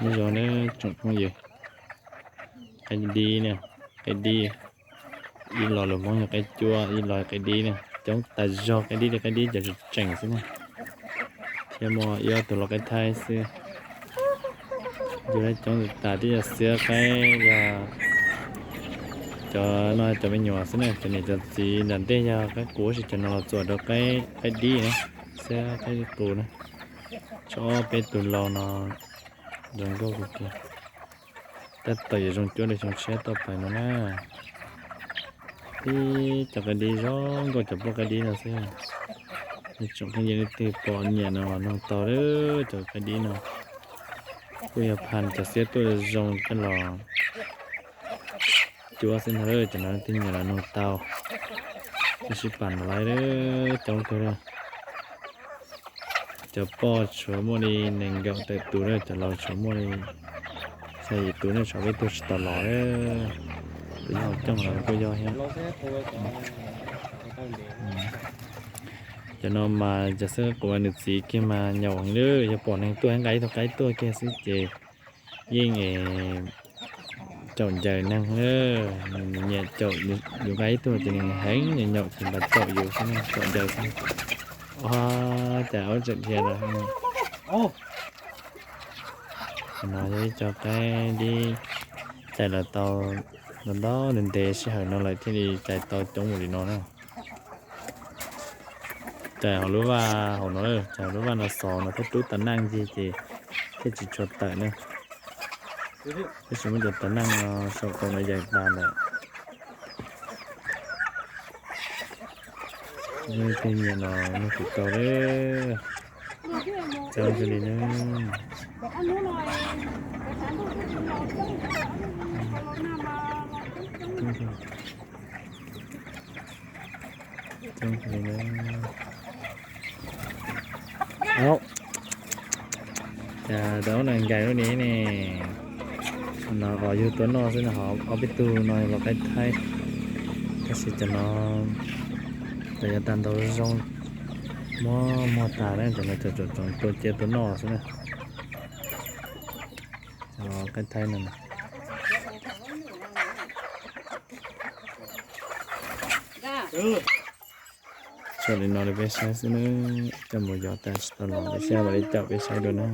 Nyob zoo nawb tsoom phooj ywg, qaib dib na, qaib dib, ib los lus Hmoob yog qaib cuab, ib los qaib dib na, coob tas zog, qaib dib li qaib dib cov tseem tseem xwb na, thiab muaj ib ob tug lau qaib thaib xwb. Yug coob tas tas, twb yog xiab qaib, yog cov no cov me nyuam xwb na, cov niam cov txiv nram ntej yog qaib qus, tab sis cov no los txuas rau qaib dib na, xiab qaib qus na. Tsob peb tus lau no zoo nkauj kawg kiag. Tab tom yuav zoo cuab li xyoo tshiab tuaj pais no na. Tib cov qaib dib zoo nkauj, cov poj qaib dib no xwb. Tsoom phooj ywg leej twg pom nyiam no los noog tau lawm, cov qaib dib no kuj yog pha cov xiab tuaj zoo coj los cuab xwb ntag. Cov no leej twg nyiam los noog tau, sib pam los lawm, coob kawg li. Cov poj tshuav muaj li nees nkaum tawm tus na, cov laus tshuav muaj li xya yim tus na, tshuav peb tug tsis tau los. Tus yog coob los kuj yog thiab. Cov no mas cov xwb quav nws txiv kiag mas nyaum heev li, yog pom neeg tuaj nqa ib tug qaib tuaj kiag xwb ces yeej caum ncaws neeg, nyiam caum, yus nqa ib tug ces nws heev, nws nyaum ces npaj caum yus xwb, caum ncaws xwb. Ua cas ua tseem dhia lawm. No yog ib co qaib dib cais los tau ntau ntau ntev ntev sij hawm no lawm thiaj li cais tau coob mus li no na. Cais hauv lub vaj hauv no, cais hauv lub vaj no xov no thiaj rub tau naj ncig ces thiaj tsis tshua tawm na. Tab sis muab cov tav naj no saum tau no yais tas lawm. Leej twg nyiam no nug kuv tau lawm. Txawj li na. Coob kawg li na. Au, cas tau ob na nkais lub ni ne. No os yug tua noj xwb no, ho ob peb tug no los qaib thaib. Tab sis cov no cov yav tag ntau zoo, muag muag tas na, cov no cov tsoom tsoom tua cia tua noj xwb na. Cov qaib thaib no. Tso li no rau peb saib xwb na, coj mus yos tas tsis tau los, peb saib mam li caum peb saib dua na.